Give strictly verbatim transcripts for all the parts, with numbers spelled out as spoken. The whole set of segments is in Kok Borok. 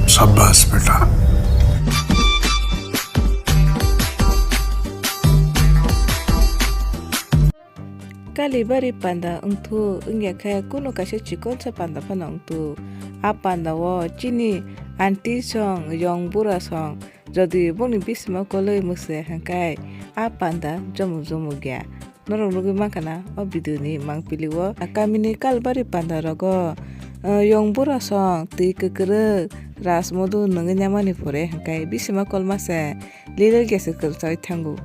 शाबाश बेटा। Kalibari panda wngthu wngya khe kunu kaisa chikonsa panda phano wngthu. A panda o chini aunty song, yong bura song, jodi bongni bisima koloi mwse hwnkhe a panda jomuk jomuk ya. Norok nugwi mankha na o video ni mangpili o. Kamini Kalibari panda rogo, eh, yong bura song twi kwkrwk rasmodu nungwi namani pore hwnkhe bisima kolma se lilel gese kwrwsai thango.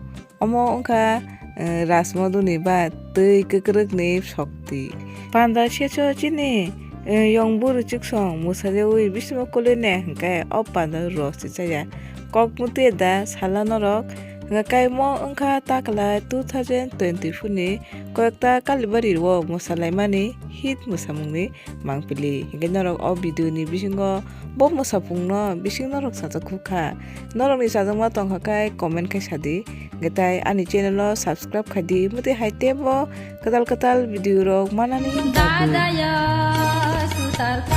Omo wngkha, eh, rasmoduni ba twi kwkrwkni sokti. Panda secho chini, eh, yong buru chiksong mwsajaui bisimo koloi ne hwnkhe o panda rw si chaya. Kok mutwi da sala norok hwnkhe kaimo wngkha takla two thousand twenty-four ni koyekta Kalibari o mwsalaimani hit mwsamungni mangpili. Hingke norok o video ni bisingo bo mwsapungno bising norok sajak kha. Norokni chajakma tongkha khe comment khe sadi. Hingke tai ani channel o subscribe khaidi. Mutwi hai tebo kwtal kwtal video rok manani bagwi. Dadaya sutar